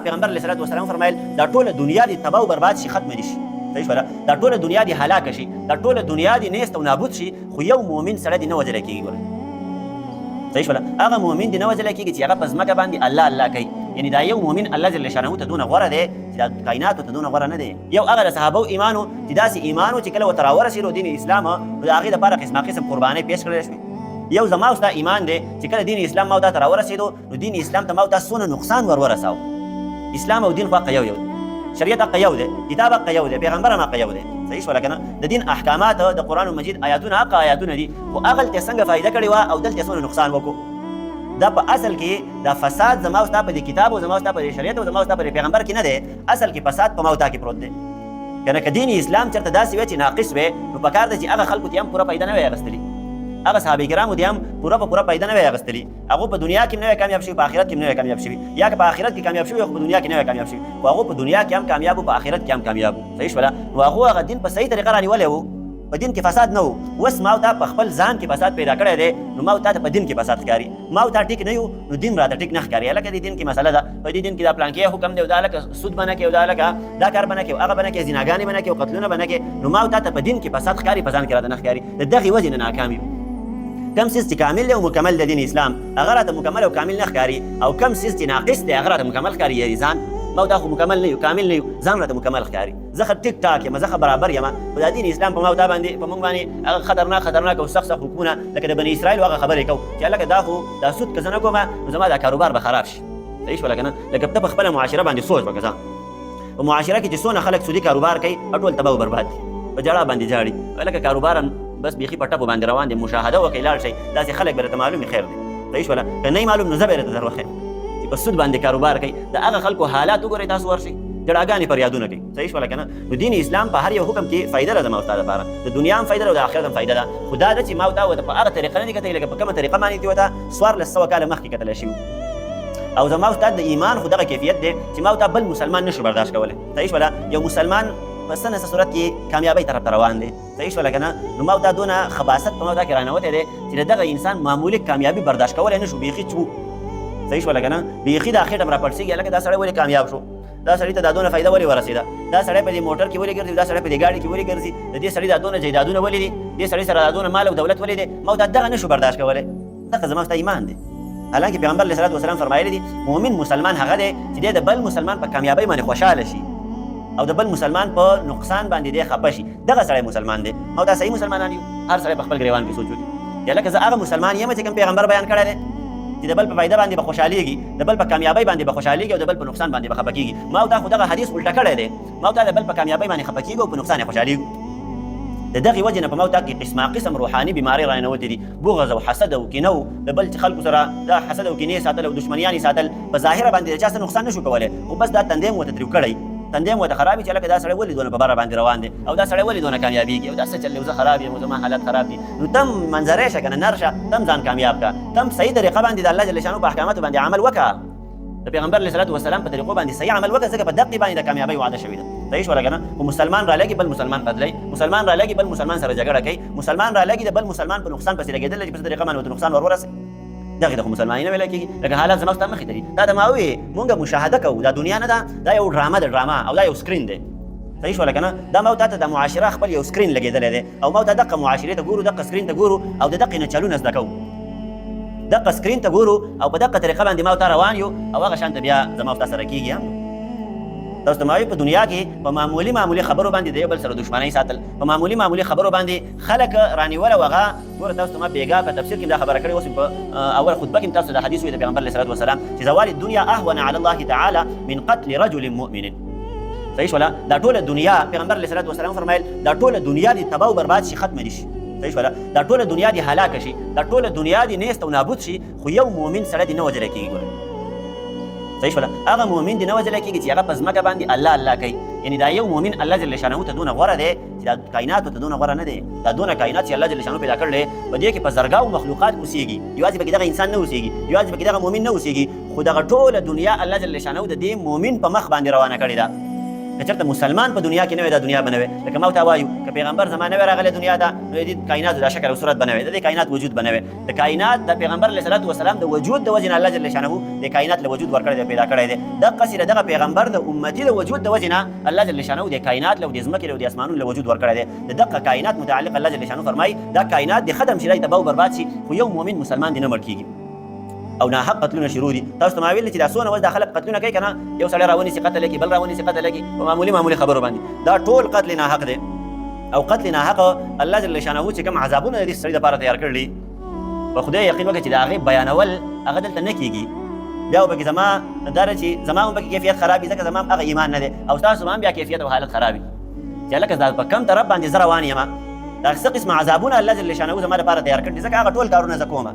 پیغمبر علیه الصلاة والسلام فرمایل دا ټوله دنیا دې تباه او برباد شي، ختمه دې شي. صحیح شوله؟ دا ټوله دنیا دې هلاکه شي، دا ټوله دنیا دې نیست او نابود شي، خو یو مؤمن سړی دې نه وژل کېږي. ګوره، صحیح شوله؟ هغه مؤمن دې نه وژل کېږي چې هغه په ځمکه باندې الله الله کوي. یعنی دا یو مؤمن الله جل شانه ته دونه غوره دی چې دا کائناتو ته دونه غوره نه دی. یو هغه د صحابو ایمان و چې داسې ایمان و چې کله ورته راورسېدو دین اسلام، نو د هغې دپاره قسمه قسم قربانۍ پېش کړل شوې. یو زما او ستا ایمان دی چې کله دین اسلام ما او تا ته راورسېدو، نو دین اسلام ته ما او تا څونه نقصان ور ورساو. اسلام او دین خو حق یو یو دی، شریعت حق یو دی، کتاب حق یو دی، پیغمبر هم حق یو دی. صحیح شوله که نه؟ د دین احکامات، د قرآن مجید آیاتونه حق آیاتونه دي، خو هغلته څنګه فایده کړې وه او دلته څونه نقصان وکړو. دا په اصل کې دا فساد زما او ستا په دې کتاب او زما او ستا په دې شریعت او زما او ستا په دې پیغمبر کې نه دی، اصل کې فساد په ما او تا کې پروت دی. که نه که دین اسلام چېرته داسې وی چې ناقص وی، نو پکار دی چې هغه خلکو ته هم پوره فایده نه وی اخیستلي، هغه صحابه کرامو ته هم پوره په پوره فایده نه وی اخیستلي. هغو په دنیا کې هم نه وی کامیاب شوي، په آخرت کې هم نه وی کامیاب شوي، یا که په آخرت کې کامیاب شوي خو په دنیا کې نه وی کامیاب شوي، خو هغو په دنیا کې هم کامیاب وو، په آخرت کې هم کامیاب وو. صحیح شوله؟ نو هغو هغه دین په صحیح طریقه رانیولی وو، په دین کې فساد نه وو. اوس ما او تا په خپل ځان کې فساد پیدا کړی دی، نو ما او تا ته په دین کې فساد ښکاري. ما او تا ټیک نه یو، نو دین راته ټیک نه ښکاري. هلکه دې دین کې مسله ده، په دې دین کې دا پلانکی حکم دی او دا هلکه سود به نه کوې او دا هلکه دا کار به نه کوې او هغه به نه کوې، زناګانې به نه کوې او قتلونه به نه کوې. نو ما او تا ته په دین کې فساد ښکاري، په ځان کې راته نه ښکاري. د دغې وجې نه ناکام یو. کم څیز چې کامل دی او مکمل دی دین اسلام، هغه راته مکمل او کامل نه ښکاري، او کم څیز چې ناقص دی هغه راته مکمل ښکاري. یعنې ځان ما او تا خو مکمل نه یو، کامل نه یو، ځان راته مکمل ښکاري. زه ښه ټیک ټاک یم، زه ښه برابر یم، خو دا دین اسلام په ما او تا باندې، په موږ باندې هغه خطرناک خطرناک او سخت سخت حکمونه لکه د بني اسرائیل هغه خبرې کوو چې هلکه دا خو دا سود که زه نه کوم نو زما دا کاروبار به خراب شي. صحیح شوله که نه؟ لکه ته په خپله معاشره باندې سوچ وکړه، ځان په معاشره کې چې څونه خلک سودي کاروبار کوي ټول تباه او برباد دي، په ژړا باندې ژاړي، لکه کاروبار هم بس بیخي په ټپو باندې روان دي. مشاهده وکړئ، لاړ شئ، داسې خلک به درته معلوم وي. خیر دی، صحیح شوله؟ که نه معلوم نو زه به یې درته در وښیم چې په سود باندې کاروبار کوي، د هغه خلکو حالات وګورئ، تاسو ورشئ ژړاګانې فریادونه کوي. صحیح شوله که نه؟ نو دین اسلام په هر یو حکم کې فایده ده زما او ستا دپاره، د دنیا هم فایده ده او د آخرت هم فایده ده. خو دا ده چې ما او تا ورته په هغه طریقه نه دي کتلي لکه په کومه طریقه باندې چې ورته 1400 کاله مخکې کتلی شوي. او زما او ستا د ایمان خو دغه کیفیت دی چې ما او تا بل مسلمان نشو برداشت کولی. صحیح شوله؟ یو مسلمان په څه نه څه صورت کې کامیابۍ طرف ته روان دی. صحیح شوله که نه؟ نو ما او تا دونه خباثت په ما او تا کې راننوتی دی چې د دغه انسان معمولي کامیابي برداشت کولی نه شو، بیخي چو. صحیح شوله که نه؟ بیخي دا خېټه هم راپړسېږي، هلکه دا سړی ولې کامیاب شو، دا سړي ته دا دونه فایده ولې ورسېده، دا سړی په دې موټر کې ولې ګرځي، دا سړی په دې ګاډي کې ولې ګرځي، د دې سړي دا دونه جایدادونه ولې دي، دې سړي سره دا دونه مال او دولت ولې دی. ما او تا دغه نه شو برداشت کولی. دغه زما ستا ایمان دی. حالانکه پیغمبر علیه الصلاة والسلام فرمایلی دي مؤمن مسلمان هغه دی چې دی د بل مسلمان په کامیابۍ باندې خوشحاله شي او د بل مسلمان په نقصان باندې دی خپه شي، دغه سړی مسلمان دی. او دا صحیح مسلمانان یو، هر سړی په خپل ګریوان کې سوچ وکړي یا لکه زه هغه مسلمان یم چې کوم پیغمبر بیان کړی دی چې د بل په فایده باندې به خوشحالېږي، د بل په کامیابۍ باندې به خوشحالېږي او د بل په نقصان باندې به خپه کېږي. ما او تا خو دغه حدیث الټه کړی دی، ما او تا د بل په کامیابۍ باندې خپه کېږو او په نقصان یې خوشحالېږو. د دغې وجې نه په ما او تا کې قسمه قسم روحاني بیمارۍ راننوتې دي، بغض او حسد او کینه او د بل خلکو سره دا حسد او کینې ساتل او دښمنیانې ساتل. په ظاهره باندې د چا څه نقصان نشو کولی، خو بس دا تندی مو ورته تریو کړی، تندی مو ورته خراب چې لکه دا سړی ولې دونه په بره باندې روان دی او دا سړی ولې دونه کامیابېږي او دا څه چل دی، زه خراب یم او زما حالت خراب دي. نو تم منظرې شه که نه، نر شه، تم ځان کامیاب که، تم صحیح طریقه باندې د الله جل شانه په احکاماتو باندې عمل وکړه، د پیغمبر علیه الصلاة والسلام په طریقو باندې صحیح عمل وکړه، ځکه په دقې باندې د کامیابۍ وعده شوې ده. صحیح شوله که نه؟ خو مسلمان رالګي بل مسلمان قتلوي، مسلمان رالګي بل مسلمان سره جګړه کوي، مسلمان رالګي د بل مسلمان په نقصان پسې لګېدل چې په څه طریقه باندې ورته نقصان ور ورسوي. دغې ته خو مسلماني نه ویل کېږي. لکه حالات زما ستا مخې ته دي، دا ته ما وویې مونږ مشاهده کوو، دا دنیا نه ده، دا یو ډرامه ده، ډرامه، او دا یو سکرین دی. صحیح شوله که نه؟ دا ما او تا ته د معاشره خپل یو سکرین لګېدلی دی او ما او تا دقه معاشرې ته ګورو، دقه سکرین ته ګورو او د دقې نه چلونه زده کوو، دقه سکرین ته ګورو او په دقه طریقه باندې ما او تا روان یو او هغه شان ته بیا زما او تا سره کېږي هم. تاسو ته ما په دنیا کې په معمولي معمولي خبرو باندې د یو بل سره دښمنۍ ساتل، په معمولي معمولي خبرو باندې خلک رانیول. او هغه ګوره تاسو ته ما بېګا په تفسیر کې دا خبره کړې، اوس په اول خطبه کې تاسو د حدیث وی د پیغمبر علیه الصلاة والسلام چې زوال الدنیا اهون علی الله تعالی من قتل رجل مؤمن. صحیح شوله؟ دا ټوله دنیا پیغمبر علیه الصلاة والسلام فرمایل دا ټوله دنیا دې تباه او برباد شي، ختمه دې شي. صحیح شوله؟ دا ټوله دنیا دې هلاکه شي، دا ټوله دنیا دې نیست او نابود شي، خو یو مؤمن سړی دې نه وژل کېږي. ګوره، صحیح شوله؟ هغه مؤمن دې نه وژل کېږي چې هغه په ځمکه باندې الله الله کوي. یعنې دا یو مؤمن الله جل شانه ته دونه غوره دی چې دا کائناتو ته دونه غوره نه دی. دا دونه کائنات چې الله جل شانه پیدا کړل، په دې کې په زرګاو مخلوقات اوسېږي، یوازې پکې دغه انسان نه اوسېږي، یوازې پکې دغه مؤمن نه اوسېږي، خو دغه ټوله دنیا الله جل شانه د دې مؤمن په مخ باندې روانه کړې ده. که چېرته مسلمان په دنیا کې نه وی، دا دنیا به نه وی. لکه ما ته وایو، که پیغمبر زما نه وی راغلی دنیا ته، نو د دې کائناتو دا شکل او صورت به نه وی، د دې کائنات وجود به نه وی. د کائنات د پیغمبر علیه الصلاة والسلام د وجود د وجې نه الله جل شانه د کائنات له وجود ورکړی دی، پیدا کړی دی. دقسې د دغه پیغمبر د امتي د وجود د وجې نه الله جل شانه د کائنات له، د ځمکې له، د اسمانونو له وجود ورکړی دی. د دقه کائنات متعلق الله جل شانه فرمایي، دا کائنات دې ختم شي، تباه او برباد شي، خو یو مؤمن مسلمان دې نه مړ کېږي. او ناحق قتلونه شروع دي. تاسو ته ما ویل چې دا څونه اوس دا خلک قتلونه کوي که نه، یو سړی راونیسي قتل یې کړي، بل راونیسي قتل یې کړي، په معمولي معمولي خبرو باندې. دا ټول قتل ناحق دی، او قتل ناحق الله جل شانه چې کوم عذابونه د دې سړي دپاره تیار کړي، په خدای یقین وکړه چې د هغې بیانول هغه دلته نه کېږي. بیا به پکې زما دا ده چې زما هم پکې کیفیت خراب وي، ځکه زما هم هغه ایمان نه دی، او ستاسو هم بیا کیفیت او حالت خراب وي چې هلکه دا په کوم طرف باندې زه روان یم، دا څه قسمه عذابونه الله جل شانه زما لپاره تیار کړي، ځکه هغه ټول کارونه زه کوم.